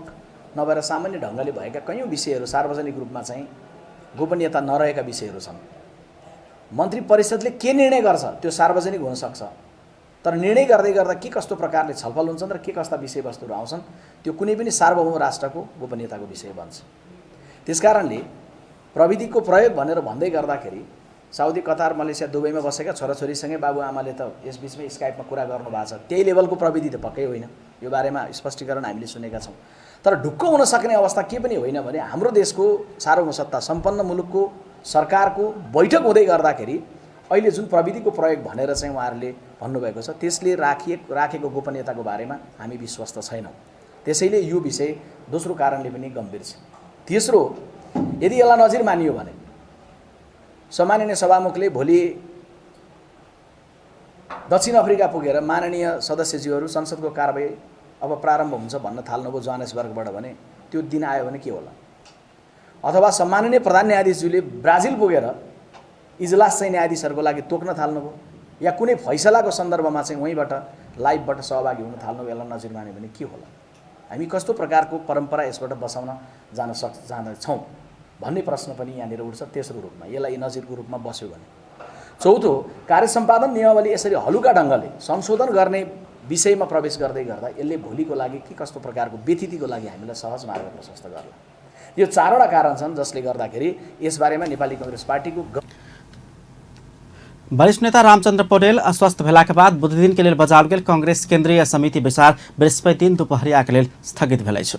नभएर सामान्य ढङ्गले भएका कैयौँ विषयहरू सार्वजनिक रूपमा चाहिँ गोपनीयता नरहेका विषयहरू छन्। मन्त्री परिषदले के निर्णय गर्छ त्यो सार्वजनिक हुनसक्छ, तर निर्णय गर्दै गर्दा के कस्तो प्रकारले छलफल हुन्छन् र के कस्ता विषयवस्तुहरू आउँछन् त्यो कुनै पनि सार्वभौम राष्ट्रको गोपनीयताको विषय बन्छ। त्यसकारणले प्रविधिको प्रयोग भनेर भन्दै गर्दाखेरि साउदी, कतार, मलेसिया, दुबईमा बसेका छोराछोरीसँगै बाबुआमाले त यसबिचमै स्काइपमा कुरा गर्नु भएको छ, त्यही लेभलको प्रविधि त पक्कै होइन। यो बारेमा स्पष्टीकरण हामीले सुनेका छौँ। तर ढुक्क हुन सक्ने अवस्था के पनि होइन भने हाम्रो देशको सार्वभौम सत्ता सम्पन्न मुलुकको सरकारको बैठक हुँदै गर्दाखेरि अहिले जुन प्रविधिको प्रयोग भनेर चाहिँ उहाँहरूले भन्नुभएको छ त्यसले राखेको गोपनीयताको बारेमा हामी विश्वस्त छैनौँ। त्यसैले यो विषय दोस्रो कारणले पनि गम्भीर छ। तेस्रो, यदि यसलाई नजिर मानियो भने सम्माननीय सभामुखले भोलि दक्षिण अफ्रिका पुगेर माननीय सदस्यज्यूहरू संसदको कारबाही अब प्रारम्भ हुन्छ भन्न थाल्नुभयो जोहान्सबर्गबाट भने त्यो दिन आयो भने के होला? अथवा सम्माननीय प्रधान न्यायाधीशज्यूले ब्राजिल पुगेर इजलास चाहिँ न्यायाधीशहरूको लागि तोक्न थाल्नुभयो या कुनै फैसलाको सन्दर्भमा चाहिँ वहीँबाट लाइभबाट सहभागी हुन थाल्नुभयो, यसलाई नजिर मान्यो भने के होला? हामी कस्तो प्रकारको परम्परा यसबाट बसाउन जाँदैछौँ भन्ने प्रश्न पनि यहाँनिर उठ्छ। तेस्रो रूपमा यसलाई नजिरको रूपमा बस्यो भने। चौथो, कार्य सम्पादन नियमावली यसरी हलुका ढङ्गले संशोधन गर्ने विषयमा प्रवेश गर्दै गर्दा यसले भोलिको लागि के कस्तो प्रकारको व्यतिथिको लागि हामीलाई सहज मार्ग प्रशस्त गर्ला। यो चारवटा कारण छन् जसले गर्दाखेरि यसबारेमा नेपाली कङ्ग्रेस पार्टीको वरिष्ठ नेता रामचन्द्र पौडेल अस्वस्थ भेलाके बाद बुधदिन के लेल बजाओल गेल कांग्रेस केंद्रीय समिति बैसार बृहस्पति दिन दुपहरिया के लेल स्थगित भेल अछि।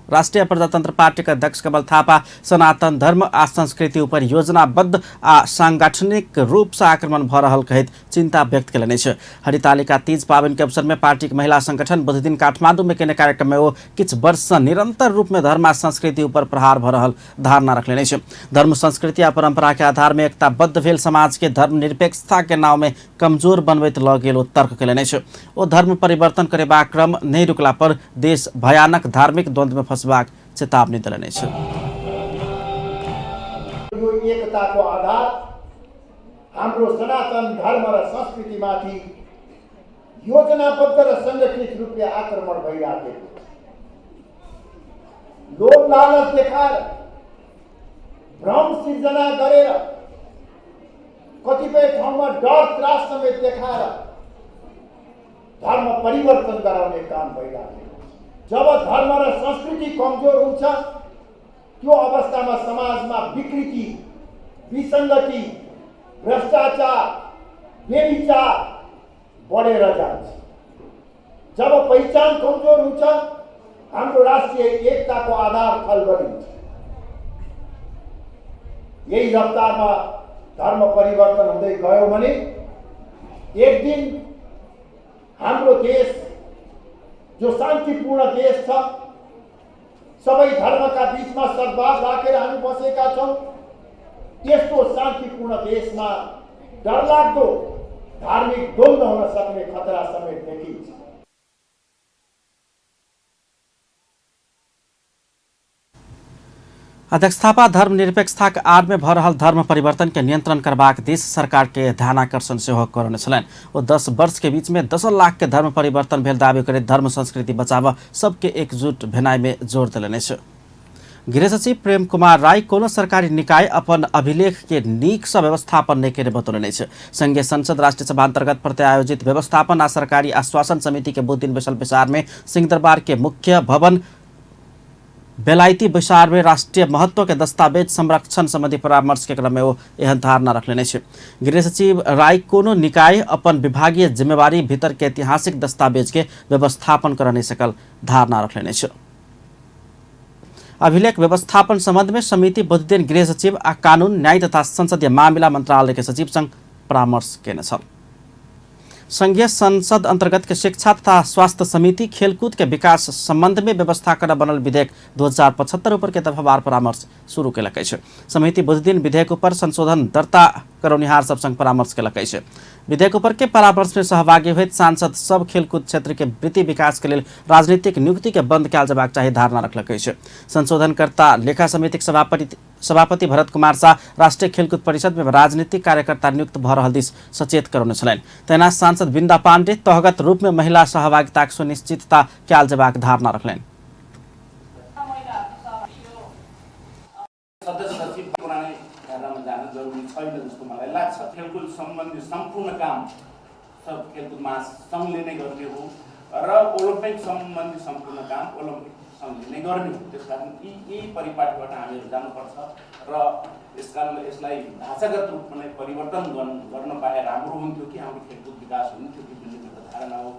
राष्ट्रिय प्रजातंत्र पार्टी के अध्यक्ष कमल थापा सनातन धर्म आ संस्कृति ऊपर योजनाबद्ध आ सांगठनिक रूप से आक्रमण भ रहल कहैत चिंता व्यक्त केलनि अछि। हरितालिका तीज पाबनि के अवसर में पार्टी के महिला संगठन बुधदिन काठमांडू में केने कार्यक्रम में ओ किछु वर्ष से निरंतर रूप में धर्म आ संस्कृति ऊपर प्रहार भ रहल धारणा रखलनि अछि। धर्म संस्कृति आ परंपरा के आधार में एकताबद्ध भेल समाज के धर्मनिरपेक्षता के नाव में कमजोर बनबैत ल गेल ओ तर्क केलनि अछि। ओ धर्म परिवर्तन करेबाक क्रम नहि रुकला पर देश भयानक धार्मिक द्वंद्व में फंसबाक चेतावनी देलनि अछि। यो एकताको आधार हाम्रो सनातन धर्म र संस्कृतिमाथि योजनाबद्ध र सङ्गठित रूपले आक्रमण भइराखेको छ। लोभ लालच देखाएर, भ्रम सिर्जना गरेर, कतिपय ठाउँमा डर त्रास समेत देखाएर धर्म परिवर्तन गराउने काम भइराखेको। जब धर्म र संस्कृति कमजोर हुन्छ त्यो अवस्थामा समाजमा विकृति, विसङ्गति, भ्रष्टाचार, व्यभिचार बढेर जान्छ। जब पहिचान कमजोर हुन्छ हाम्रो राष्ट्रिय एकताको आधार खलबलिन्छ। यही रफ्तारमा धर्म परिवर्तन हुँदै गयो भने एक दिन हाम्रो देश जो शान्तिपूर्ण देश छ, सबै धर्मका बीचमा सद्भाव राखेर हामी बसेका छौँ, त्यस्तो शान्तिपूर्ण देशमा डरलाग्दो धार्मिक द्वन्द्व हुन सक्ने खतरा समेत देखिन्छ। अध्यक्ष थापा धर्मनिरपेक्षताक आड़ में भ रहल धर्म परिवर्तन के नियंत्रण करबाक दिस सरकार के ध्यानाकर्षण सेहो करने छलनि। ओ 10 वर्ष के बीच में 10 लाख के धर्म परिवर्तन भेल दावी करैत धर्म संस्कृति बचाव सबके एकजुट भेनाइ में जोर देलनि अछि। गृह सचिव प्रेम कुमार राय कोनो सरकारी निकाय अपन अभिलेख के नीक सँ व्यवस्थापन नहि केने बतौलनि अछि। संघीय संसद राष्ट्रीय सभा अंतर्गत प्रत्यायोजित व्यवस्थापन आ सरकारी आश्वासन समिति के बुध दिन बैसल बैसार में सिंहदरबार के मुख्य भवन बेलायती बैसार में राष्ट्रीय महत्व के दस्तावेज संरक्षण संबंधी परामर्श के क्रम में ओ एहन धारणा रखलनि अछि। गृह सचिव राय कोनो निकाय अपन विभागीय जिम्मेवारी भीतर के ऐतिहासिक दस्तावेज के व्यवस्थापन कर नहीं सकल धारणा रखलनि अछि। अभिलेख व्यवस्थापन संबंध में समिति बुधदिन गृह सचिव आ कानून न्याय तथा संसदीय मामिला मंत्रालय के सचिव संग परामर्श केने छल। संघीय संसद अंतर्गत के शिक्षा तथा स्वास्थ्य समिति खेलकूद के विकास संबंध में व्यवस्था कर बनल विधेयक 2075 ऊपर के दफावार परामर्श शुरू केलक अछि। समिति बुधदिन विधेयक ऊपर संशोधन दर्ता करौनिहार सब संग परामर्श केलक अछि। विधेयक ऊपर के परामर्श में सहभागी होइत सांसद सब खेलकूद क्षेत्र के वृत्ति विकास के लेल राजनीतिक नियुक्ति के बंद कयल जेबाक चाही धारणा रखलक अछि। संशोधनकर्ता लेखा समितिक सभापति भरत कुमार शाह राष्ट्रीय खेलकूद परिषद में राजनीतिक कार्यकर्ता नियुक्त भ रहल दिस सचेत करौने छलनि। तहिना सांसद बिन्दा पाण्डे तहगत रूप में महिला सहभागिताक सुनिश्चितता कयल जेबाक धारणा रखलनि। सदस्य सचिव पुरानै धारामा जान जरुरी छैन जस्तो मलाई लाग्छ। खेलकुद सम्बन्धी सम्पूर्ण काम सब खेलकुद महासङ्घले नै गर्ने हो र ओलम्पिक सम्बन्धी सम्पूर्ण काम ओलम्पिक सङ्घले नै गर्ने हो। त्यसकारण यी परिपाटीबाट हामीहरू जानुपर्छ र यसकारण यसलाई ढाँचागत रूपमा नै परिवर्तन गर्न पाए राम्रो हुन्थ्यो कि हाम्रो खेलकुद विकास हुन्थ्यो कि भन्ने मेरो धारणा हो।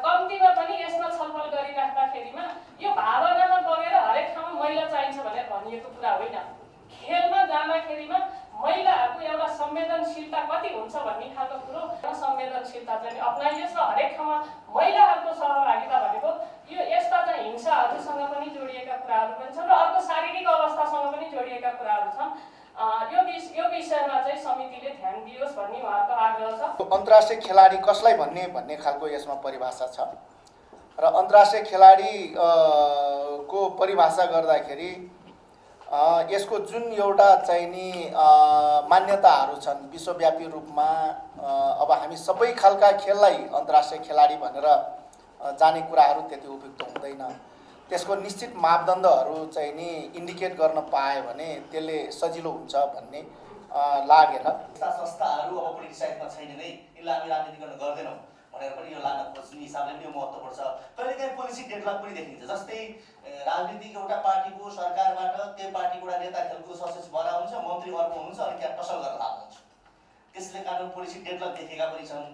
कम्तीमा पनि यसमा छलफल गरिराख्दाखेरिमा यो भावनामा बगेर हरेक ठाउँमा महिला चाहिन्छ भनेर भनिएको कुरा होइन। खेलमा जाँदाखेरिमा महिलाहरूको एउटा संवेदनशीलता कति हुन्छ भन्ने खालको कुरो संवेदनशीलता चाहिँ अप्नाइयोस् र हरेक ठाउँमा महिलाहरूको सहभागिता भनेको यो यस्ता चाहिँ हिंसाहरूसँग पनि जोडिएका कुराहरू पनि छन् र अर्को शारीरिक अवस्थासँग पनि जोडिएका कुराहरू छन्। यो विषयमा चाहिँ समितिले ध्यान दियोस् भन्ने उहाँको आग्रह छ। अन्तर्राष्ट्रिय खेलाडी कसलाई भन्ने भन्ने खालको यसमा परिभाषा छ र अन्तर्राष्ट्रिय खेलाडी को परिभाषा गर्दाखेरि यसको जुन एउटा चाहिँ नि मान्यताहरू छन् विश्वव्यापी रूपमा, अब हामी सबै खालका खेललाई अन्तर्राष्ट्रिय खेलाडी भनेर जाने कुराहरू त्यति उपयुक्त हुँदैन। त्यसको निश्चित मापदण्डहरू चाहिँ नि इन्डिकेट गर्न पायो भने त्यसले सजिलो हुन्छ भन्ने लागेर यस्ता संस्थाहरू अब पोलिटिसाइजमा छैन नै, यिनलाई हामी राजनीति गर्न गर्दैनौँ भनेर पनि यो लान खोज्ने हिसाबले पनि यो महत्त्वपूर्ण छ। कहिलेकाहीँ पोलिसी डेडलक पनि देखिन्छ, जस्तै राजनीतिक एउटा पार्टीको सरकारबाट त्यो पार्टीको एउटा नेता खेलकुद सदस्य भएर हुन्छ, मन्त्री अर्को हुनुहुन्छ अनि त्यहाँ टसल गरेर लानुहुन्छ। त्यसले कारण पोलिसी डेडलक देखेका पनि छन्,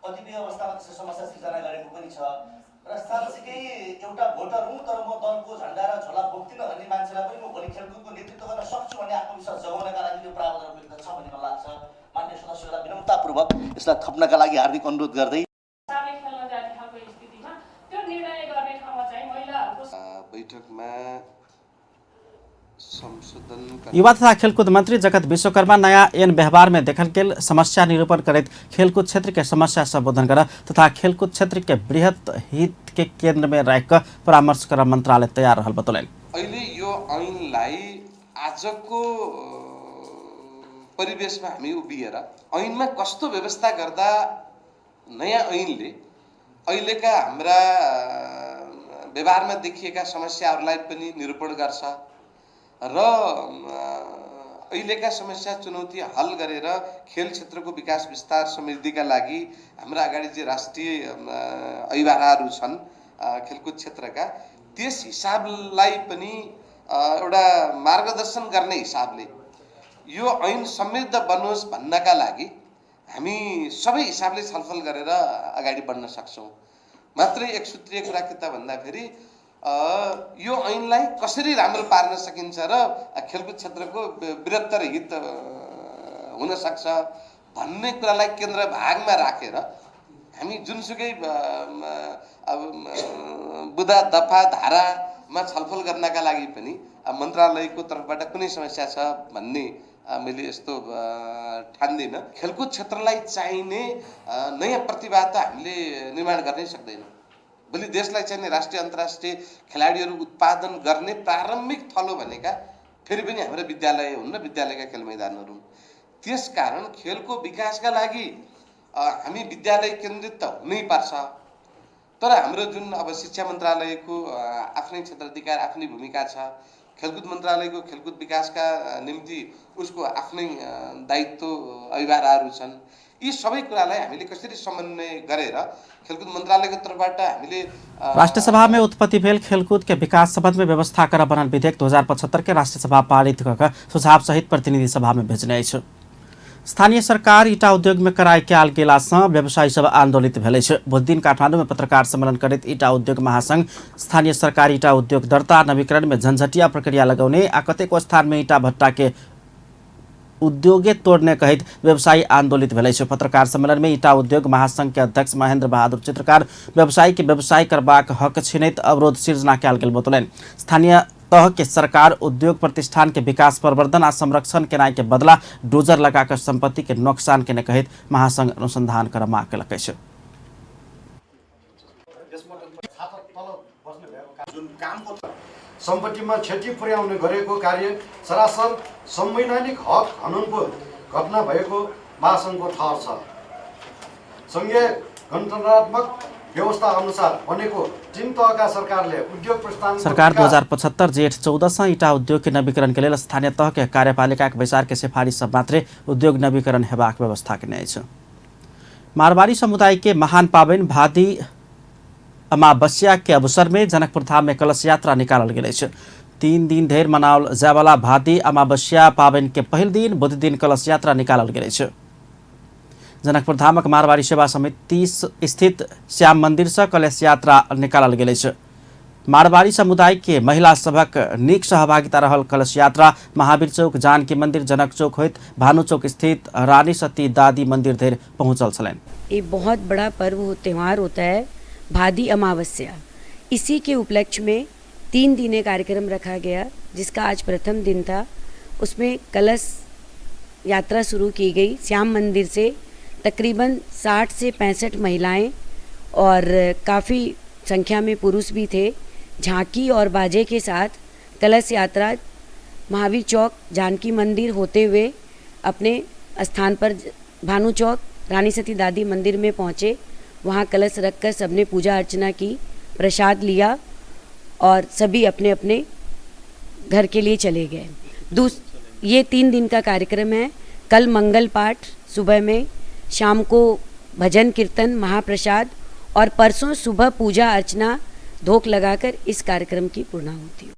कतिपय अवस्थामा त्यसको समस्या सिर्जना गरेको पनि छ। र साँच्चीकै एउटा भोटर हुँ तर म दलको झन्डा र झोला बोक्दिनँ भन्ने मान्छेलाई पनि म भोलि खेलकुदको नेतृत्व गर्न सक्छु भन्ने आत्मविश्वास जगाउनका लागि यो प्रावधान उपयुक्त छ भन्ने मलाई लाग्छ। मान्य सदस्यहरूलाई विनम्रतापूर्वक यसलाई थप्नका लागि हार्दिक अनुरोध गर्दै बैठकमा संशोधन युवा तथा खेलकुद मंत्री जगत विश्वकर्मा नयाँ ऐन व्यवहार में देखल गेल समस्या निरूपण करैत खेलकूद क्षेत्र के समस्या संबोधन कर तथा खेलकूद क्षेत्र के बृहत हित के केंद्र में राखि परामर्श कर मंत्रालय तैयार रहल बतौलनि। अहिले यो ऐनलाई आजको परिवेशमा हामी उभिएर ऐनमा कस्तो व्यवस्था गर्दा नयाँ ऐनले अहिलेका हाम्रा व्यवहारमा देखिएका समस्याहरूलाई पनि निरूपण गर्छ र अहिलेका समस्या चुनौती हल गरेर खेल क्षेत्रको विकास विस्तार समृद्धिका लागि हाम्रा अगाडि जे राष्ट्रिय अभिभाराहरू छन् खेलकुद क्षेत्रका, त्यस हिसाबलाई पनि एउटा मार्गदर्शन गर्ने हिसाबले यो ऐन समृद्ध बनोस् भन्नका लागि हामी सबै हिसाबले छलफल गरेर अगाडि बढ्न सक्छौँ। मात्रै एक सूत्रीय कुरा के त भन्दाखेरि यो ऐनलाई कसरी राम्रो पार्न सकिन्छ र खेलकुद क्षेत्रको बृहत्तर हित हुन सक्छ भन्ने कुरालाई केन्द्र भागमा राखेर हामी जुनसुकै अब बुदा दफा धारामा छलफल गर्नका लागि पनि मन्त्रालयको तर्फबाट कुनै समस्या छ भन्ने मैले यस्तो ठान्दिनँ। खेलकुद क्षेत्रलाई चाहिने नयाँ प्रतिभा त हामीले निर्माण गर्नै सक्दैनौँ। भोलि देशलाई चाहिने राष्ट्रिय अन्तर्राष्ट्रिय खेलाडीहरू उत्पादन गर्ने प्रारम्भिक थलो भनेका फेरि पनि हाम्रो विद्यालय हुन् र विद्यालयका खेल मैदानहरू हुन्। त्यसकारण खेलको विकासका लागि हामी विद्यालय केन्द्रित त हुनैपर्छ, तर हाम्रो जुन अब शिक्षा मन्त्रालयको आफ्नै क्षेत्राधिकार आफ्नै भूमिका छ, खेलकुद मन्त्रालयको खेलकुद विकासका निम्ति उसको आफ्नै दायित्व अभिभारहरू छन्। यी सबै कुरालाई हामीले कसरी समन्वय गरेर खेलकुद मन्त्रालयको तर्फबाट हामीले राष्ट्रसभा में उत्पत्ति भेल खेलकूद के विकास संबंध में व्यवस्था कर बनल विधेयक 2075 के राष्ट्रसभा पारित कऽ सुझाव सहित प्रतिनिधि सभा में भेजने अछि। स्थानीय सरकार ईटा उद्योग में कराई कयल गेला सँ व्यवसायी सब आंदोलित भेल अछि। बुधदिन काठमाडौँ में पत्रकार सम्मेलन करैत ईटा उद्योग महासंघ स्थानीय सरकार ईटा उद्योग दर्ता नवीकरण में झंझटिया प्रक्रिया लगौने आ कतेको स्थान में ईटा भट्टा के उद्योगे तोड़ने कहैत व्यवसायी आंदोलित भेल अछि। पत्रकार सम्मेलन में ईटा उद्योग महासंघ के अध्यक्ष महेंद्र बहादुर चित्रकार व्यवसायी के व्यवसाय करबाक हक छीनैत अवरोध सिर्जना कयल गेल बतौलनि। स्थानीय तह के सरकार उद्योग प्रतिष्ठान के विकास प्रवर्धन आ संरक्षण केनाइ के बदला डोजर लगाकर संपत्ति के नुकसान केने कहैत महासंघ अनुसंधान कर माग केलक अछि। सम्पत्तिमा क्षति पुर्याउने गरेको कार्य सरासर संवैधानिक हक हननको घटना भएको महासङ्घको ठहर छ। सङ्घीय गणतन्त्रात्मक व्यवस्था अनुसार बनेको तीन तहका सरकारले उद्योग प्रतिष्ठान सरकार 2075 जेठ 14 से ईटा उद्योग के नवीकरण के लेल स्थानीय तह के कार्यपालिका के बैसार के सिफारिश सब मात्रे उद्योग नवीकरण हेबाक व्यवस्था केने अछि। मारवाड़ी समुदाय के महान पाबनि भादी अमावस्या के अवसर में जनकपुर धाम में कलश यात्रा निकालल गेल अछि। 3 दिन धरि मनाओल जायवला भादी अमावस्या पाबनि के पहिल दिन बुध दिन कलश यात्रा निकालल गेल अछि। जनकपुर धामक मारवाड़ी सेवा समिति स्थित श्याम मंदिर से कलश यात्रा निकालल गेल अछि। मारवाड़ी समुदाय के महिला सभक नीक सहभागिता रहल कलश यात्रा महावीर चौक, जानकी मंदिर, जनक चौक होइत भानु चौक स्थित रानी सती दादी मंदिर धरि पहुंचल छलनि। ये बहुत बड़ा पर्व त्यौहार होता है भादी अमावस्या। इसी के उपलक्ष्य में 3 दिने कार्यक्रम रखा गया, जिसका आज प्रथम दिन था। उसमें कलश यात्रा शुरू की गई श्याम मंदिर से। तकरीबन 60 से 65 महिलाएं और काफ़ी संख्या में पुरुष भी थे। झांकी और बाजे के साथ कलश यात्रा महावीर चौक, जानकी मंदिर होते हुए अपने स्थान पर भानु चौक रानी सती दादी मंदिर में पहुँचे। वहाँ कलश रखकर सबने पूजा अर्चना की, प्रसाद लिया और सभी अपने अपने घर के लिए चले गए। ये 3 दिन का कार्यक्रम है। कल मंगल पाठ सुबह में, शाम को भजन कीर्तन, महाप्रसाद और परसों सुबह पूजा अर्चना, धोख लगाकर इस कार्यक्रम की पूर्णाहुति।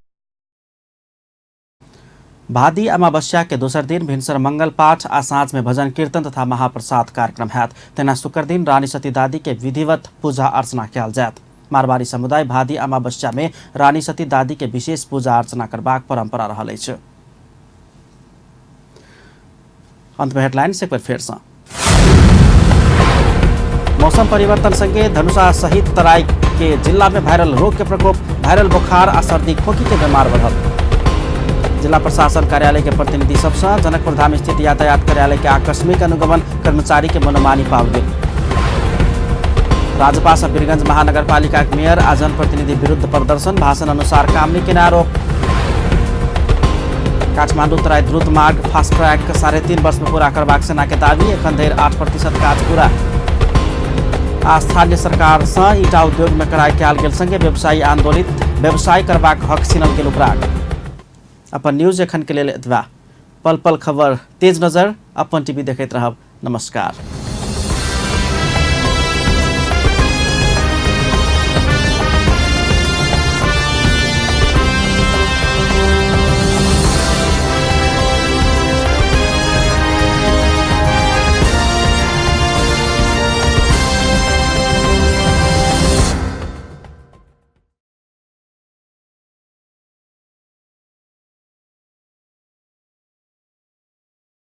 भादी अमावस्या के दोसर दिन भिनसर मंगल पाठ आ साँझ में भजन कीर्तन तथा महाप्रसाद कार्यक्रम हैत। तेना शुक्र दिन रानी सती दादी के विधिवत पूजा अर्चना कयल जायत। मारवाड़ी समुदाय भादी अमावस्या में रानी सती दादी के विशेष पूजा अर्चना करबाक परंपरा रहल अछि। अंत में हेडलाइंस एक बेर फेर सँ। मौसम परिवर्तन संगे धनुषा सहित तराई के जिला में वायरल रोग के प्रकोप, वायरल बुखार आ सर्दी खोखी के बीमार बढ़ल। जिला प्रशासन कार्यालय के प्रतिनिधि सबसँ जनकपुर धाम स्थित यातायात कार्यालय के आकस्मिक अनुगमन, कर्मचारी के मनोमानी पाओल गेल। राजपा सँ वीरगंज महानगरपालिका के मेयर आ जनप्रतिनिधि विरुद्ध प्रदर्शन, भाषण अनुसार काम नहीं केने आरोप। काठमांडू तराई द्रुत मार्ग फास्ट ट्रैक 3.5 वर्ष में पूरा करबाक सेना के दावी, एखन धरि 8% काज पूरा। आ स्थानीय सरकार सँ ईटा उद्योग में कड़ाई कयल गेल संगे व्यवसायी आंदोलित, व्यवसाय करबाक हक छीनल गेल उपराग। अपन न्यूज एखन के लेल एतबा। पल पल खबर तेज नजर अपन टीवी देखैत रहब। नमस्कार।